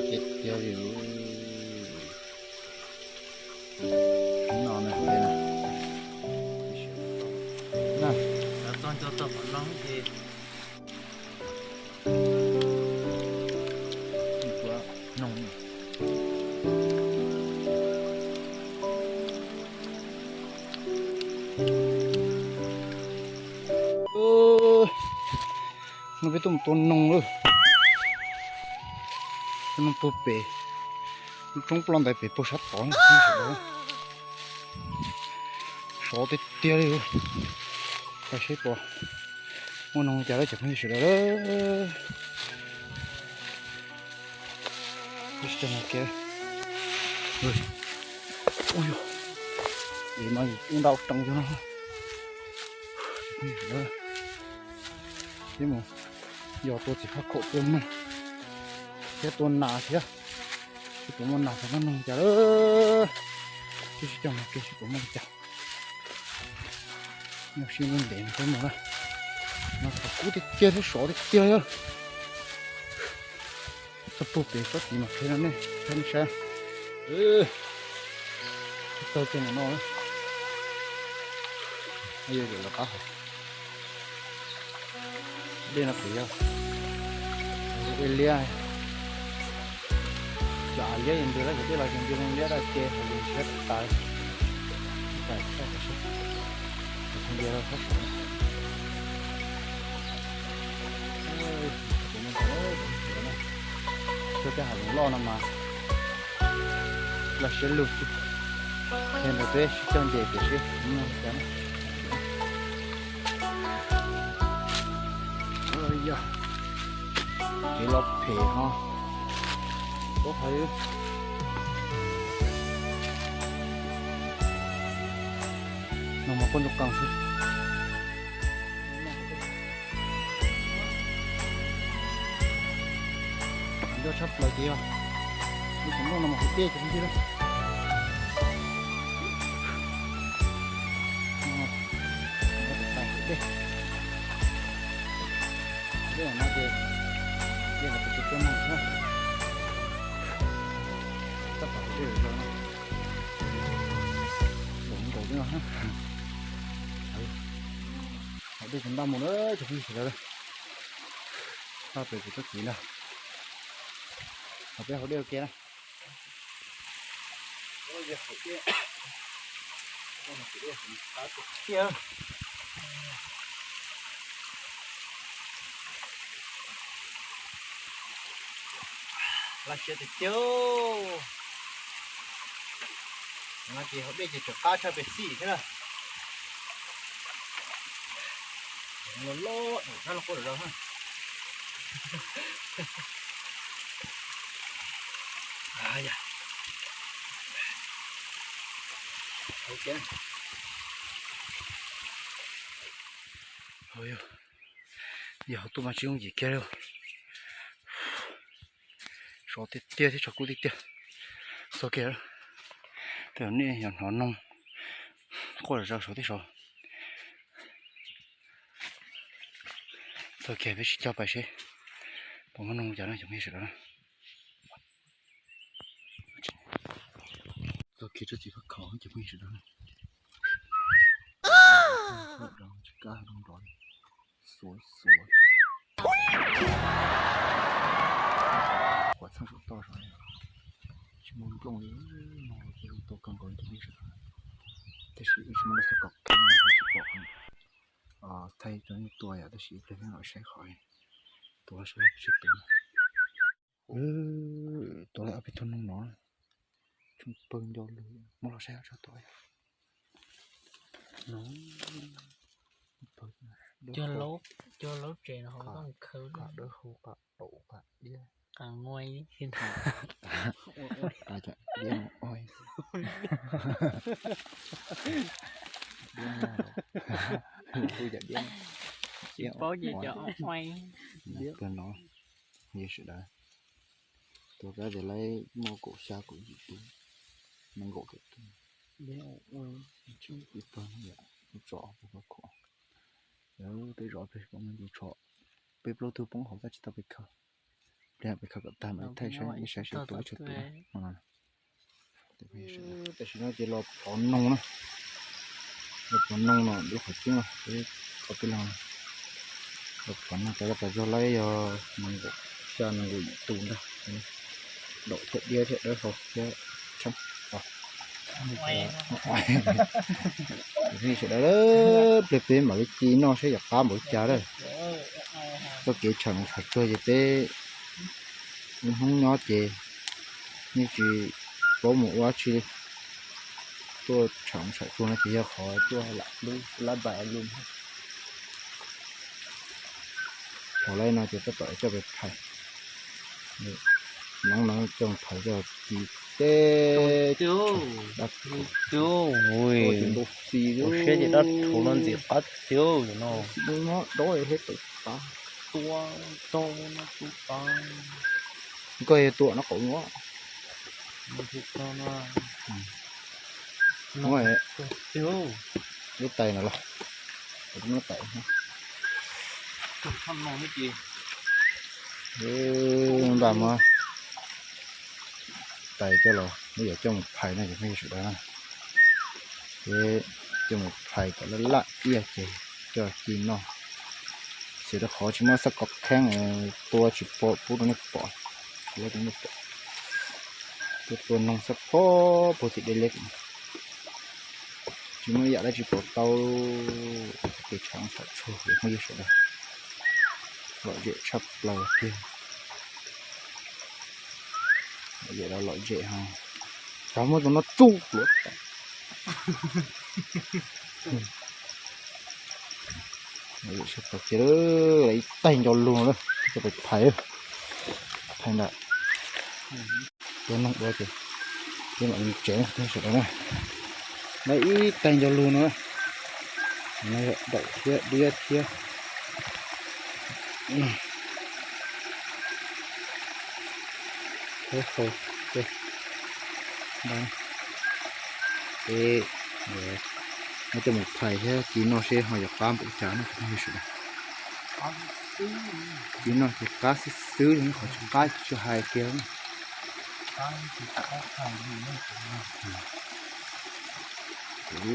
Tiag tiag li. No na, na. Cov txog nco tau qhov no ces no peb tuaj mus tua noog lawm. Tua noog puag pem lub roob ploj ntais pem puag sab tod. Sov tiag tiag li. Pais seb puas muaj noog cas lawm cov phooj ywg sawv daws. Ua yog, es mas ub ntau roos cov no. Peb mus yog tua txiv faj khaum tua noog thiab tua nas thiab, seb puas muaj nas puas muaj noog cas lawm. Twb sib coj mus ke seb puas muaj li cas. Nyob sib ntev ntev no peb mus na. No qhov kub tiag tiag thiab sov tiag tiag li. Txog puag pem tsob tid mas qhia rau nej saib. Txog kiag ntawm no, yog lawv qab hauv. Dej no kuj yog dej liab, cov av liab es ntws lawm, cov dej los ces ntws liab daj ce, hauv ces siab tas. Ib tas txoj, tus ntsia rau sab saud. Tuaj tej hav zoov loj no mas laj siab lug xwb. Qhia ntawd peb sib coj nce pem seb muaj cas na. Yog kev los phem ho tuaj hais no mas poj ntsuag qees xwb. Nco tshaj plaws ces yog lub koom noj no mas hauv dej ces ntij lawm. Dej, dej no ces dej los tsis tuaj noj thiab. Tab tom hauv dej no, nkaum nkaus li no. Hauv dej tsis npaj mus na cov phooj ywg sawv daws. Pab pem kuv txoj kev ntag. Hauv peb hauv dej ua ke na. Laj siab tiag tiag. No ces hauv dej ces tseem qab tshaj pem xim thiab na. Los los, sab los quaj rau na. Yog hauv tuaj mas tsis yooj yim kiag li. Sov tiag tiag thiab tshav kub tiag tiag. Txog kiag, tej zaum nej yog hnov noog quaj zom zaws saud tej saud. Txog kiag peb sib coj pais seb puas muaj noog cas no cov phooj ywg sawv daws na. Txog kiag tsob txiv faj khaum cov phooj ywg sawv daws na. Tsis kab nrov, xuav xuav. Quav txheej saum toj saud, tsis muaj nplooj li no ces zoo tua kawg nkaus cov phooj ywg sawv daws. Tab sis tsis muaj lub xov kom tsis pom thaij rau nej tua yom, tab sis ib pliag peb mam saib qhov tua seb tsis pom. Tua lawm ob peb tug noog no, tsoo pawg nco lug, muab los saib tso tua yom. No, cog laub tsev no qhov koj khaws, qhov dawb huv qhov daum qhov diab, qhov nguaib, diab ua, diab ua, diab ua, tsis paub ces cov ua, diab no, yog sawv daws tua kab tias laib muaj kaum xya kaum yim tug, nees nkaum tawm tug, ib tug yam tso peb kho, peb zov peb poob tus tsho, peb plaub tug poob hauv tab tsis tau peb khaws. Pliag peb khaws kom tag mas thaij saib ib sab seb tua tsis tua. Tam sim no ces los pov noog na, los pov noog no lub qhov cub no, peb qhov peb los, los pov noog tas zog tas zog laib yog nees nkaum xya nees nkaum yim tus ntag. Daum thiab diab thiab dawb hau thiab tshab. Sawv daws, pliag peb mam li ci noj seb yog qab npaum li cas lawm. Txoj kev tsham noov tsham tsuag ces peb hnub nyob ces yeej tsis paub mus ua dab tsi li. Tuaj tsham noov tsham tsuag no ces yog qhov tuaj lam hlub lab npais lub. Thaum lawv no ces tab tom coj pais phais. Noov no coj mus phais coj ci teb. Ua siab ces dab rhuv no ntxim qab tiag no. Dob hleb tawm tav. Tua rau no tua tav. Koj yog tua no qaum no. Lub tais no los, lub tais. Npaj muab tais coj los, muab yam coj mus phais no ces pheej sawv daws na. Ces coj mus phais kom laj laj iaj ces coj ci noj. Xyov rau qhov tsis muaj xab kos kheeb tua tsis pom pub rau nej pom. Tuaj tua noog xab phob puag tim dej liab. Tsis muaj ib yam dab tsi pom tau. Kev tsham tsham tsuag phooj ywg sawv daws, lom zem tshaj plaws kiag. Lom zem los lom zem ho, xav muab tus no tsuj luav tas. Lom zem tshaj plaws kiag, ib taig nco lug no, coj pais phais, phais ntawm tua noog dua ces peb mam li tsev sawv daws na. Lawv ib taig nco lug no, daum thiab diab thiab. Peb muab coj mus phais thiab ci noj seb ho yog qab npaum cas no phooj ywg sawv daws. Ci noj ces qab xwb xwb li, qhov tsis qab tsis hais kiag.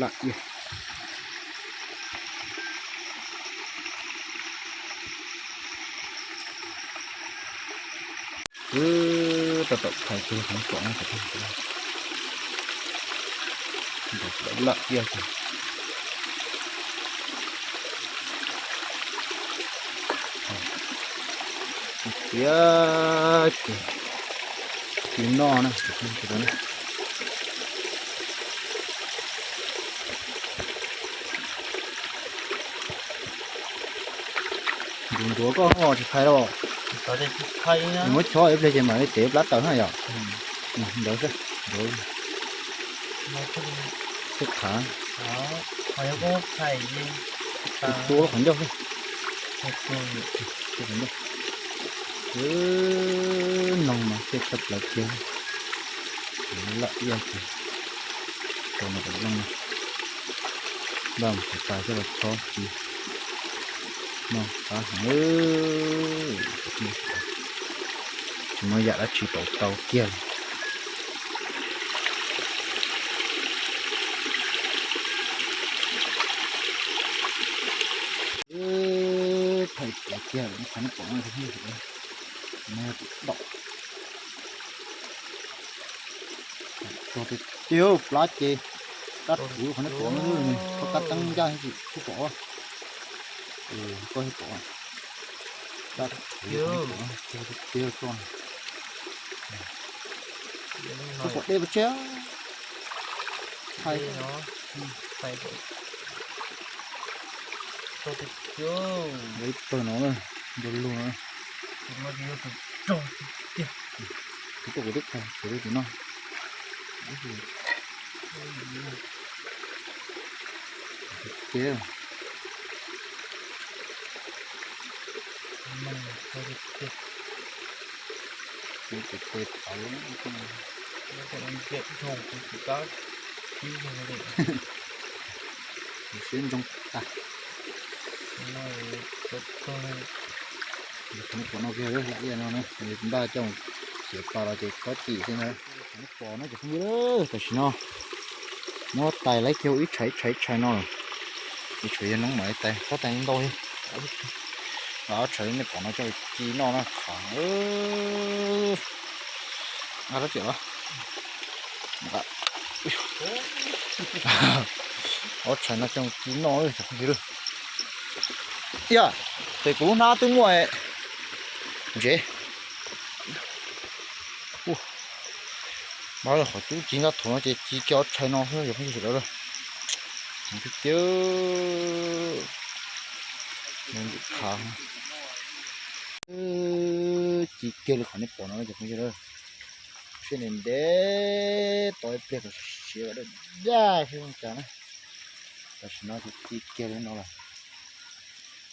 Laj iaj. Wb tab tom phais kiag qhov pom no, laj iaj tiag. Tiag ces ci noj na. Ntuav ntuav koj ho tsis phais los. Muab chob ib pliag ces mam li tev plab taws na yom. Ntawd xwb. Tej qhav. Tua lub qhov ncauj xwb. Noog mas tej tshaj plaws kiag. Laj iaj ces tau no kom zoo na. Npaj mus xav tais coj los chob ci noj qab heev. Tsis muaj yam dab tsi pom tau kiag li. Phais kiag kiag qhov no pom no, no tus daum. Tog tiag tiag, plab ces kab rhuv qhov no pom no, kab teeb ncaj tsis pom. Koj pom, kab rhuv tiag tiag koj. Koj pom dej pov tseg. Phais, ib tawg no nco lug na. Kuv tuaj kuv twb phais kuv twb tsis noj. Tiag. Kuv tus pe tawv, kuv siab ntsoog tag. Pom no kiag, no npaj coj mus xiav pas los ces kob tim xwb na. Pom no cov phooj ywg, tam sim no muab tais laib kiag ib tshais ib tshais ib tshais no lawm. Ces tshuav yog noob mam li tais, kob tais ntau thiab. Ob tshais nej pom no coj ci noj na, qhav. Ab, rab riam los. Ob tshais no coj ci noj cov phooj ywg. Yog, ces kuv lub hnab twb muaj ntsev. Mas qhov cub ci noj thaum no ces ci kiag ob tshais no xwb yog phooj ywg sawv daws. Tiag tiag, ci kiag li qhov nej pom no cov phooj ywg. Siab ntev ntev, tos ib pliag kom siav kom daj daj xwb zoo cas na. Tam sim no ces ci kiag li no lawm.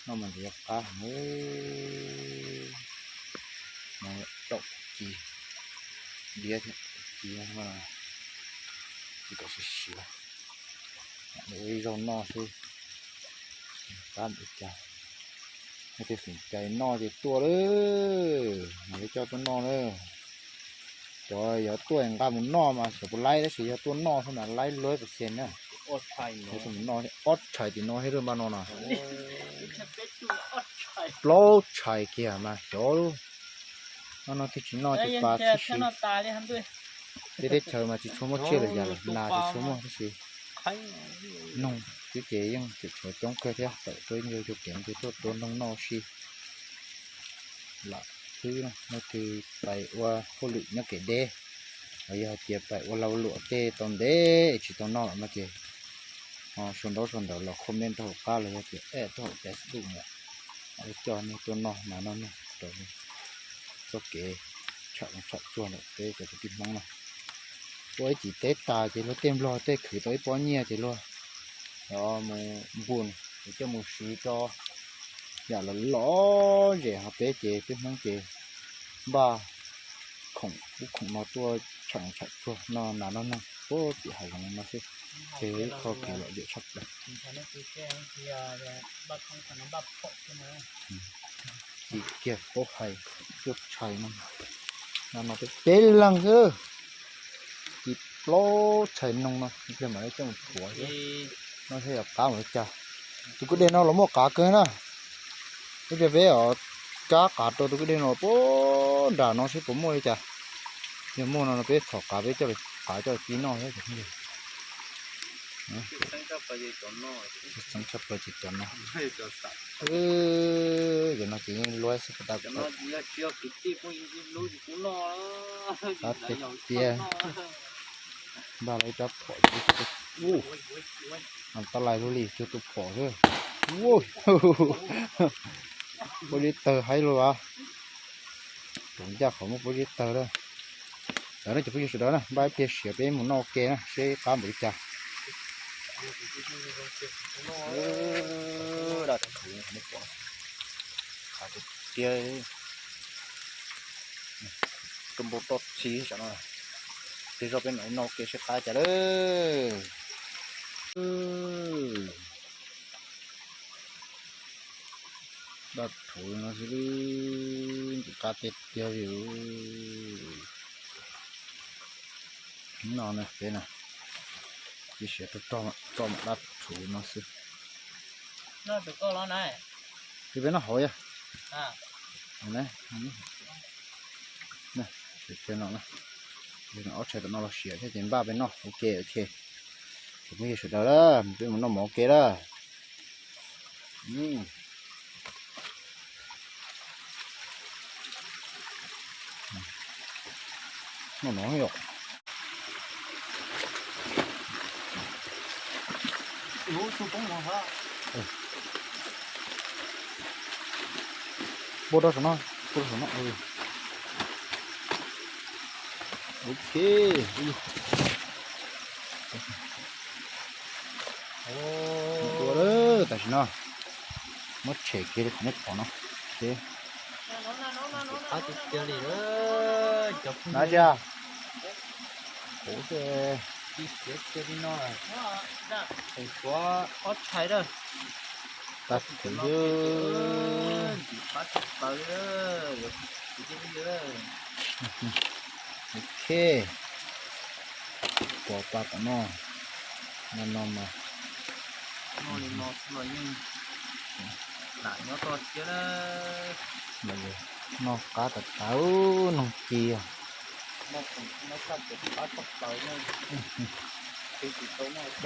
Noj mas ntxim qab heev. Zaum ci, diab thiab ci, ci kom siav siav. Ua ib zaug noj xwb, qab npaum li cas. Leej twg xom cai noj ces tuaj lawm, mam li coj tuaj noj na. Cov yog tuaj nqa mus noj mas xyov puas laib, tab sis yog tuaj noj xwb mas laib luag percent na. Ob tshais tim no thiab lub npaj no no. Plaub tshais kiag mas xyov lub no no twb tsis noj tsis pa tib si. Peb teb chaws mas tsis tshua muaj tsiaj lwm yam lawm, nas tsis tshua muaj tab sis noog xwb ces yeej tseem tshuav coob kawg thiab, tawm tuaj ncig yug kev ces tuaj tua noog noj ua si. Lam xwb, leej twg pais ua hauj lwm nyob kev deb, los yog hais tias pais ua lag luam tej tau ntev tsis tau noj lawm no ces sau ntaub sau ntawv los comment rau hauv qab los yog tias add rau hauv Facebook ntawd, mam li coj nej tuaj noj nas noj noog rau txoj kev tsham tsham tsuag ntawm peb cov kwv tij Hmoob no. Ua ib chim teb tas ces luag tej nplog tej khwv tau ib pob nyiaj ces luag mus npun es coj mus siv rau yam los lom zem, ho peb ces peb Hmoob ces npaj khoom ub khoom no tuaj tsham tsham tsuag noj nas noj noog puag tim hav zoov no xwb, ces ib qho kev lom zem tshaj plaws. Ci kiag paub hais, cuaj tshais no, no no peb peb leeg xwb. Ci plaub tshais noog no ib pliag mam li coj mus thuav xwb, no thiaj yog qab npaum li cas. Tus kwj deg no los muaj qav kawg na. Ib pliag peb os, cab qav rau tus kwj deg no puag nram no seb puas muaj li cas. Yog muaj no no peb txhom qav peb coj, qav coj ci noj xwb. Txheeb tshaj plaws ces cov no, cov no ces yeej luab xwb puas tau. Tab tiag tiag, npaj los ib rab phom, tab lais luaj li cuag tus phom xwb. Pob zeb tawg haib luaj as. Tus ncaj qhov muaj pob zeb tawg lawm. Ntawd no cov phooj ywg sawv daws na, npaj ib pliag siav peb mus noj ua ke na seb qab npaum li cas. Dab tshauv, qab tiag tiag, rau npau roj txhi saum no. Tig zog peb mam li noj ua ke seb qab cas lawm. Dab tshauv no xwb, ntxim qab tiag tiag li. No na peb na, cia siav rau roj mam dab tshauv no xwb. Cia peb noj hauv yog. Ob tshais tom no los siav thiab ces npaj peb noj ua ke. Ces phooj ywg sawv daws, peb mus noj mov ua ke lawm. Noj no yom. Puab rau saum no, puab rau saum no. Ok. Ua lawm tam sim no, muab tshem kiag li qhov nej pom no. Qab tiag tiag li, cov phooj ywg. Kuv ces ci siav kiag li no lawm. Tseem tshuav ob tshais lawm. Tab sis ntxim qab tshaj plaws li. Ok, pos pa tom no, no no mas, no li no los yeej lam nyob toj siab na. Noj qab tas tas, noog ci. Dab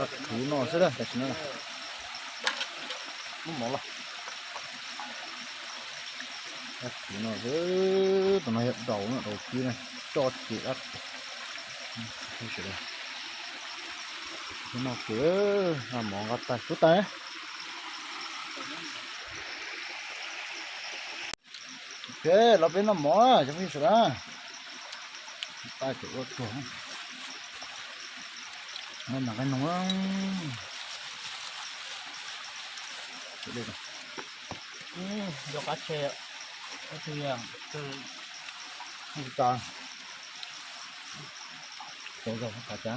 tsi no xwb, tam sim no muab mov los. Dab tsi no xwb, tus no yog daus no, daus ci na, tso ces dab tsi. Sawv daws, noj ces noj mov nqa tais kub tais. Ok, los peb noj mov cov phooj ywg sawv daws. Tais tseem ua tuag. Nqa nqaij noog. Cov qab tshe, ta, tau zog qab tshe.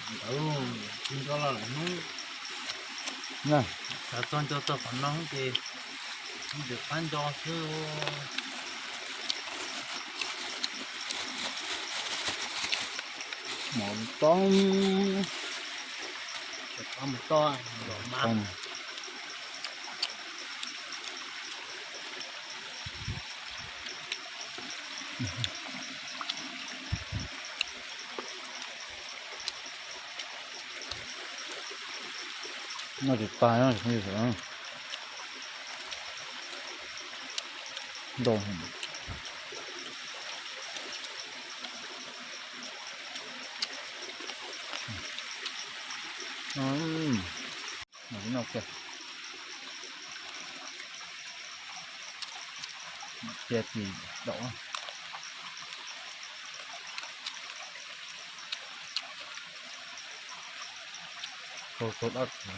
Ntawd tsis nco los lawm hnub, xav txog nco txog qhov no ces ntawm qab nco xwb. Mov toj, mov toj los mas. Noj tsis tag, ntau. Cia tis daum. Tau tau dab tsi.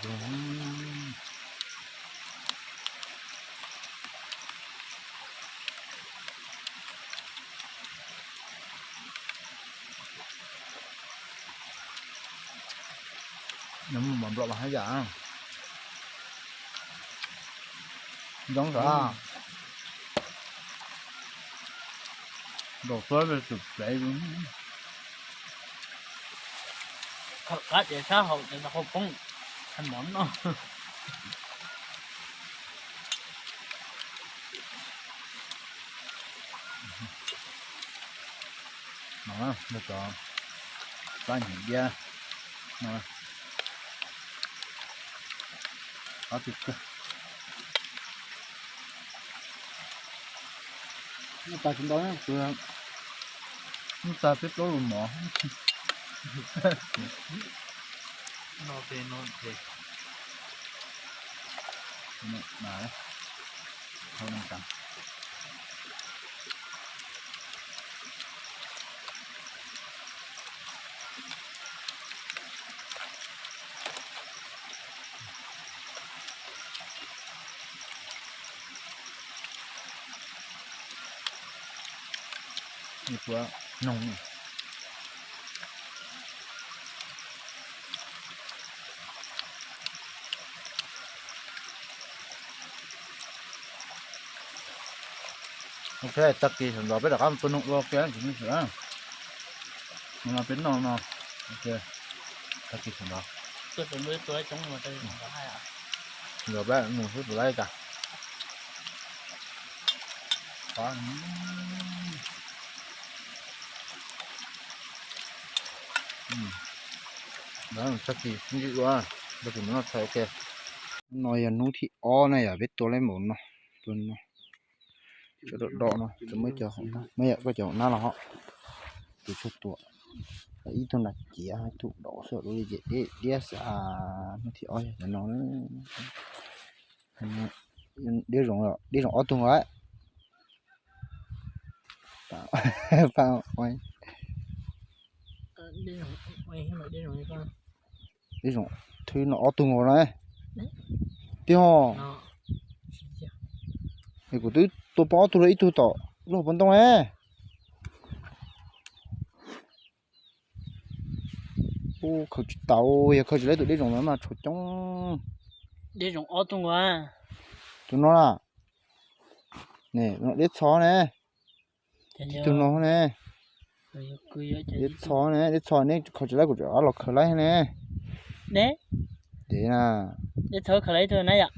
Nws muaj mov nplom mas haj yam zoo sav. Ntaus tuab tus plev. Khawm qab ces sab haum ces nta qhau poob, hais mov noj. No, cov plab hnyuv diab no, qab tsis kawg. Noj tas tsis ntau, noj tas peb plaub lus mov. Ib puab noog. Ok, tag kis sawv ntxov peb rov qab mus tua noog ua ke, no peb noj no. Ok, tag kis sawv ntxov. Sawv ntxov peb mus xwb puas laib cas. Tag kis ntsis ua, tag kis mus noj tshais ua ke. No yog hnub thib ob na yom, peb tua laib npaum no, tua no. Cov dom dom no tsis muaj cov, muaj yam koj cov hauv nab los ho. Tus tshuaj tua, ib tug nas ciav, ib tug daum xwb, lub li ces diab xwb. Hnub thib ob yog cov no. Diab zoo, diab zoo ob tug nkaus. Diab zoo thwb no ob tug nkaus na. Tib ho, es kuv twb tua poob ob tug los ib tug tom lub hauv paus ntoo ne. Ub, khaws tsis tau, yog khaws tsis tau tus dej zoom no mas tshuav coob. Dej zoom ob tug nkaus. Tus no na. Ne, dej txho ne. Tus no ne. Dej txho ne, dej txho ne, khaws tsis tau kuv rov los khaws laib ne. Dej na. Dej txho khaws laib ib tug na yom.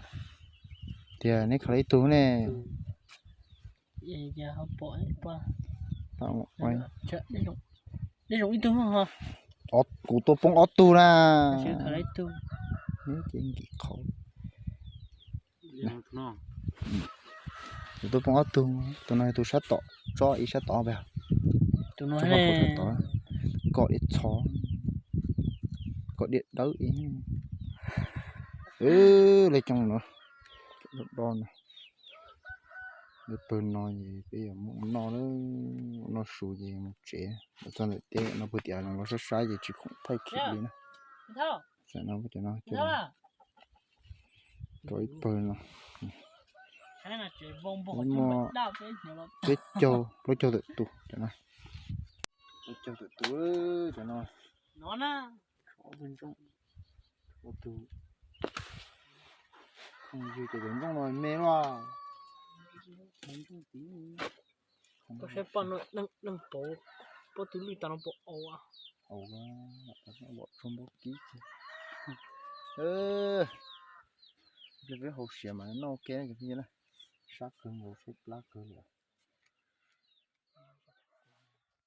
Tias neb khaws laib ib tug ne. Dej zoom ib tug. Kuv tua poob ob tug na. Neb ces nkim qhov. Kuv tua poob ob tug, tus no yog tus sab tom, tsob ib sab tod pes. Tus no sab tod, kom dej txho, kom dej dawb ib. Lawv coob no, do no. Lawv pawg no es peb yuav mus noj, noj su ces mus tsev. Txog ntawm teb no puag tias los saib saib ces tsis khoom thaij kiag li na. Tam no cov no rau ib pawg no. Muaj peb caug, plaub caug tawm tus cov no. Plaub caug tawm tus cov no. Ob tug ntsooj, ob tug. Yug cov ntsooj no me lawm. Ntsooj tid. Koj saib poj no, neeg pauv, poj tw lwj tas no puas au? Au, los tsuag npab kib. Peb hau siav mas noj ua ke na cov phooj ywg na. Sab kawg nkaus, saib plab kawg li.